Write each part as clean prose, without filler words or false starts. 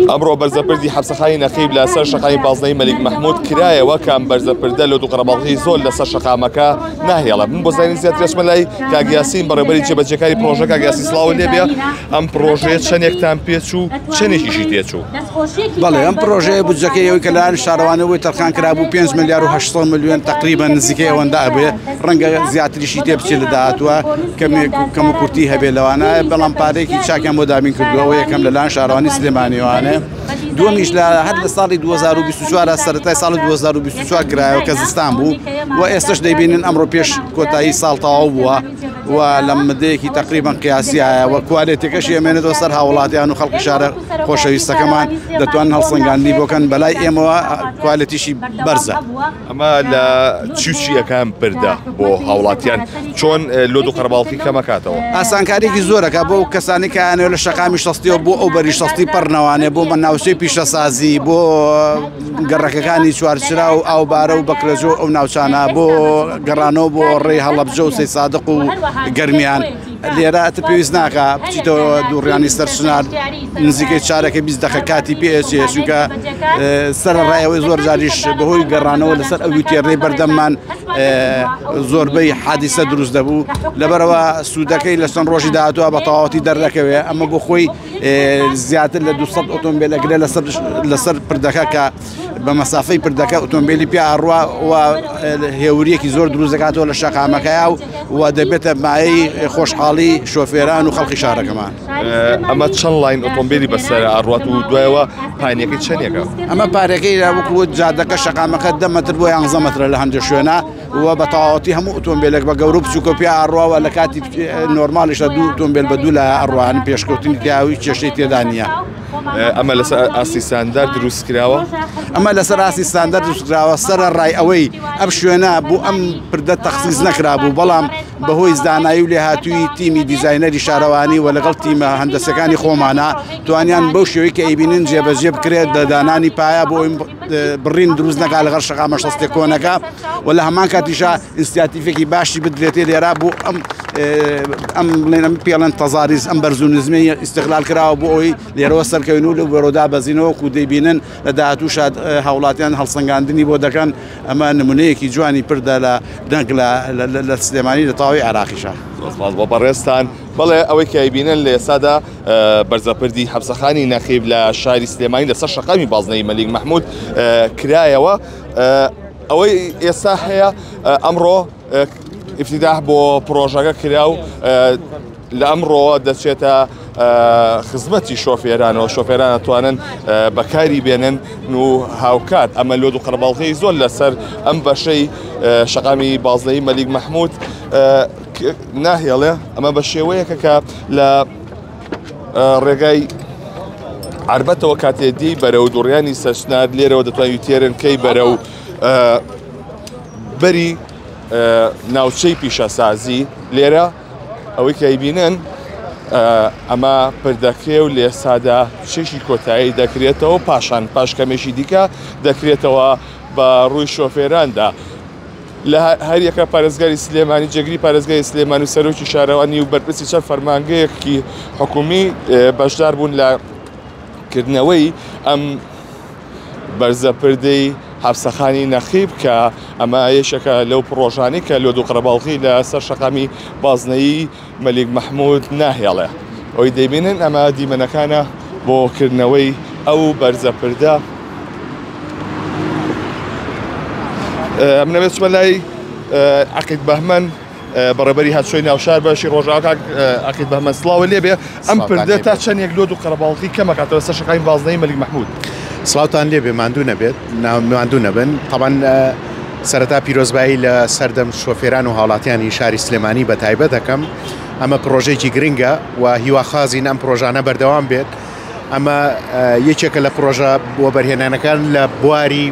ئەمڕۆ بەرزەپردی حەپسەخانی نەقیب لەسەر شەقامی بازنەی مەلیک مەحمود کرایەوە کە ئەم بەرزەپردە لۆد و قەرەباڵغی زۆر لەسەر شەقامەکە ناهێڵێ. من بۆ زانینی زیاتر ئەچمە لای کاک یاسین بەڕێوەبەری جێبەجێکاری پڕۆژە. کاک یاسین سڵاوت لێبێ، ئەم پڕۆژەیە چەندێکتان پێچوو چەندێکیشی تێچوو؟ بەڵێ ئەم پڕۆژەیە بودجەکەی ئەوەی کە لەلایەن شارەوانیەوە بۆی تەرخان کرابوو 5 ملیار و 800 ملیۆن تقریبا نزیکەی ئەوەندە ئەبێ، ڕەنگە زیاتریشی تێ بچێت لە داهاتووە کەمێک کەم و کورتی هەبێت لەوانە، بەڵام پارەیەکی چاکیان بۆ دابین کردووە. ئەوە یەکەم لەلایەن شارەوانی سلێمانیوانێ. دووەمیش لە هەر لە ساڵی 2024 سەرەتای ساڵی 2024 کرایەوە کە زستان بوو و ئێستش دەیبینن ئەمڕۆ پێش کۆتایی ساڵ تەواو بووە و لە مدەیەکی تقریبا قیاسیایە و کوالێتەکەشی ئەمێنێتەوە سەر هاوڵاتیان و خەڵکی شارە خۆشەویستەکەمان دەتوانن هەڵسەنگاندنی بۆکەن، بەلای ئێمەوە کوالێتیشی بەرزە. ئەمە لە چی چیەکان بردە بۆ هاوڵاتیان چۆن لۆد و قەرەباڵخی کەمەکاتەوە؟ ئاسانکاریەکی زۆرەکە بۆ کەسانی کە ئەیانەوێت لە شەقامی شەستیەوە بۆ ئەو بەری شەستی پەڕنەوانێ، بۆ ناوچەی پیشەسازی، بۆ گەڕەکەکانی چوارچرا و ئاوبارە و بەکرەجۆ ئەو ناوچانە، بۆ گەڕانەوە بۆ ڕێی هەڵەبجە و سەیسادق و گەرمیان. لێرە ئەتر پێویست ناکە بچیتەوە دووڕیانی سەر چنار، نزیکەی چارەکە 20 دقە کاتی پێچێ، چونکە سەر ڕایەوەی زۆر جاریش بەهۆی گەڕانەوە لەسەر ئەو تێڕێی بەردەممان زۆربەی حادیسە دروست دەبوو. لەبەرەوە سوودەکەی لە چەند ڕۆژی داهاتووە بە تەواوەتی دەردەکەوێ. ئەمە بۆ خۆی زیاتر لە 200 ئۆتۆمبیل ئەگرێ لەسەر پردەکە کە بە مەسافەی پردەکە ئۆتۆمبیلی پیا ئەڕوا و هێوریەکی زۆر دروست دەکاتەوە لە شەقامەکەیا و دەبێتە مایەی خۆشحاڵی شۆفێران و خەڵکی شارەکەمان. ئەمە چەند line ئۆتۆمبیلی بەسەر ئەڕوات و دوایەوە پانیەکەی چەندێکە؟ ئەمە پارەکەی وەکو جادەکە شەقامەکە 10 مەتر بۆ 11 مەترە لە هەندێک شوێنە و بە تەواوەتی هەموو ئۆتۆمبیلێک بە گەورە و بچووکە پیا ئەڕواوە. لە کاتی نۆرمالیشە دوو ئۆتۆمبیل بە دوو لایە ئەڕوان، پێشکەوتنی تیاوی کێشەی تێدا نییە. ئەمە لەسەر ئاستی ستاندەر دروست کراوە؟ ئەمە لەسەر ئاستی ستاندەر دروست کراوە، سەرە ڕای ئەوەی ئەم شوێنە بۆ ئەم پردە تەخسیس نەکرابوو، بەڵام بەهۆی زانایی و لێهاتووی تیمی دیزاینەری شارەوانی و لەگەڵ تیمە هەندەسەکانی خۆمانە توانیان بەو شێوەی کە ئەیبینن جێبەجێ بکرێت لە دانانی پایە بۆ بڕین دروست نەکات لەگەڵ شەقامە شەستێ کۆنەکە و لە هەمان کاتیشا ئینسیاتیفێکی باشی بدرێتێ لێرا بۆ ئەم ئەم بڵێن ئەم پێڵەن تەزاریز ئەم بەرز و نزمەی ئیستغلال کراوە بۆ ئەوەی لێرەوە سەرکەوین و لەو بەرەودا بەزینەوە و دەیبینن لە داهاتوو شاد هاوڵاتیان هەڵسەنگاندنی بۆ دەکەن. ئەمە نمونەیەکی جوانی پردە لە دەنگ لە سلێمانی لە تەواوی عێراقیشە. زۆر سپاس بۆ بەڕێزتان. بەڵێ ئەوەی کە ئەیبینن لە ئێستادا بەرزەپردی حەپسەخانی نەقیب لە شاری سلێمانی لەسەر شەقامی بازنەی مەلیک مەحمود کرایەوە. ئەوەی ئێستا هەیە ئەمڕۆ ئیفتیتاح بۆ پرۆژەکە کرا و لە ئەمڕۆوە دەچێتە خزمەتی شۆفێرانەوە، شۆفێران توانن بەکاری بێنن و هاوکات ئەمە لۆد و قەرەباڵغی زۆر لەسەر ئەم بەشەی شەقامی بازنەی مەلیک مەحمود ناهێڵێ. ئەمە بە شێوەیەکە کە لە ڕێگای عربەتەوە کاتێ دی بەرەو دوڕیانی سەرچنار لێرەوە دەتوانین تێرن کەی بەرەو بەری ناوچەی پیشەسازی. لێرە ئەوەی کە ئەیبینن ئەمە پردەکەی و لێسادا چێشی کۆتایی دەکرێتەوە، پاشان پاش کەمێکی دیکە دەکرێتەوە بە ڕووی شۆفێراندا. لە هەریەکە پارێزگاری سلێمانی، جێگری پارێزگاری سلێمانی و سەرۆکی شارەوانی و بەرپرسی چەند فەرمانگەیەکی حکومی بەشدار بوون لە کردنەوەی ئەم بەرزەپردەی حەپسەخانی نەقیب کە ئەمە یەکێکە لەو پڕۆژانەی کە لۆد و قەرەباڵغی لەسەر شەقامی بازنەیی مەلیک مەحمود ناهێڵێ. ئەوەی دەیبینن ئەمە دیمەنەکانە بۆ کردنەوەی ئەو بەرزەپردە. منەوێت چمە لای عەقید بەهمەن بەڕێبەری هاتوچۆی ناوشار بەشی ڕۆژاوا. کاک عەقید بەهمەن سڵاوە لێبێ، ئەم پردە تا چەندێک لۆد و قەرەباڵغی کەمەکاتەوە سەر شەقامی بازنەی مەلیک مەحمود؟ سڵاوتان لێبێ، ماندوو نەبێت ماندوو نەبن. تەبعەن سەرەتا پیرۆزبایی لە سەردەم شۆفێران و هاوڵاتیانی شاری سلێمانی بە تایبەت دەکەم. ئەمە پرۆژێکی گرنگە و هیواخوازین ئەم پرۆژانە بەردەوام بێت. ئەمە یەکێکە لە پرۆژە وەبەرهێنانەکان لە بواری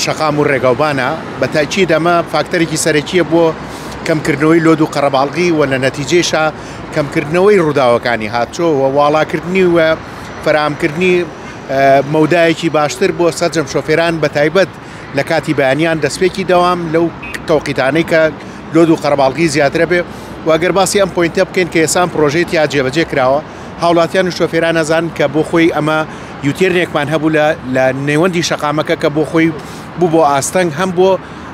شەقام و ڕێگاوبانە، بە تاکید ئەمە فاکتەرێکی سەرەکیە بۆ کەمکردنەوەی لۆد و قەرەباڵغی و لە نەتیجەیشا کەمکردنەوەی ڕووداوەکانی هاتچۆ و واڵاکردنی و فەراهەمکردنی مەودایەکی باشتر بۆ سەرجەم شۆفێران بە تایبەت لە کاتی بەیانیان دەستپێکی دەوام لەو تەوقیتانەی کە لۆد و قەرەباڵغی زیاترە بێ. و ئەگەر باسی ئەم point ە بکەین کە ئێسان پرۆژەی تیا جێبەجێ کراوە، هاوڵاتیان و شۆفێران ئەزانن کە بۆ خۆی ئەمە U-turn ێکمان هەبوو لە لە نێوەندی شەقامەکە کە بۆ خۆی بوو بۆ ئاستەنگ هەم بۆ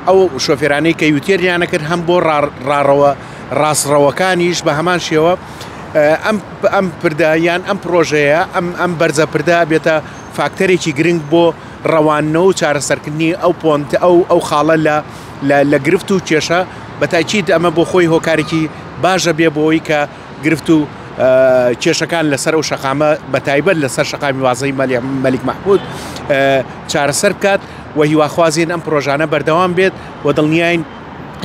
ئەو شۆفێرانەی کە U-turn یانە کرد هەم بۆ ڕاڕەوە ڕاستڕەوەکانیش بە هەمان شێوە ئەم ئەم پردە یان ئەم پرۆژەیە ئەم ئەم بەرزە پردە بێتە فاکتەرێکی گرنگ بۆ ڕەواندنەوە و چارەسەرکردنی ئەو point ئەو ئەو خاڵە لە لە گرفت و کێشە بەتاکید ئەمە بۆ خۆی هۆکارێکی باشە بێ بۆی کە گرفت و کێشەکان لەسەر ئەو شەقامە بە تایبەت لەسەر شەقامی وازەی مەلیک مەحمود چارەسەر بکات و هیواخوازین ئەم پرۆژانە بەردەوام بێت و دڵنیاین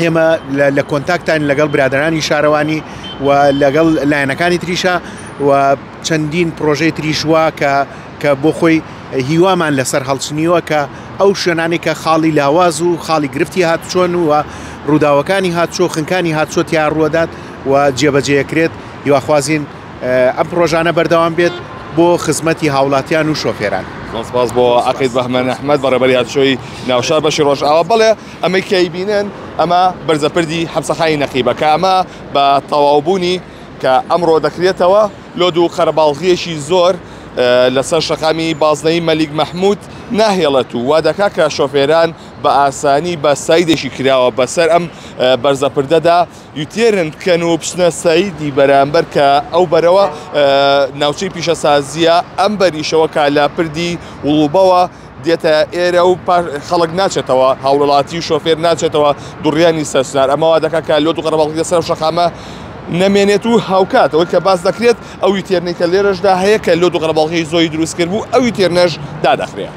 ئێمە لە contact ان لەگەڵ برادرانی شارەوانی و لەگەڵ لایەنەکانی تریشە و چەندین پرۆژەی تریش وا کە کە بۆ خۆی هیوامان لەسەر هەڵچنیوە کە ئەو شوێنانەی کە خاڵی لاواز و خاڵی گرفتی هاتوچۆن و ڕووداوەکانی هاتوچۆ خنکانی هاتوچۆ تیا ڕووەدات و جێبەجێکرێت هیواخوازین ئەم پرۆژانە بەردەوام بێت بۆ خزمەتی هاوڵاتیان و شۆفێران. زۆر سپاس بۆ عەقید بەهمەن ئەحمەد بەڕێوەبەری هاتوچۆی ناوشار بەشی ڕۆژئاوا. بەڵێ ئەمەی کە ئەیبینن ئەمە بەرزەپردی حەپسەخانی نەقیبە کە ئەمە بە تەواوبوونی کە ئەمڕۆ دەکرێتەوە لۆد و قەرەباڵغییەکی زۆر لەسەر شەقامی بازنەی مەلیک مەحمود ناهێڵێت و وا دەکات کە شۆفێران بە ئاسانی بە side ێکی کراوە بەسەر ئەم بەرزەپردەدا U-turn بکەن و بچنە side ی بەرامبەر کە ئەو بەرەوە ناوچەی پیشەسازیە ئەم بەریشەوە کە لە پردی وڵوبەوە دێتە ئێرە و خەڵک ناچێتەوە هاوڵاتی و شۆفێر ناچێتەوە دوڕیانی سەرسنار ئەمە وا دەکات کە لۆت و قەرەباڵغی لەسەر شەقامە نەمێنێت و هاوکات ئەوەی کە باس دەکرێت ئەو U-turn ەی کە لێرەشدا هەیە کە لۆت و قەرەباڵغی زۆری دروست کرد بوو ئەو U-turn ەش دادەخرێت.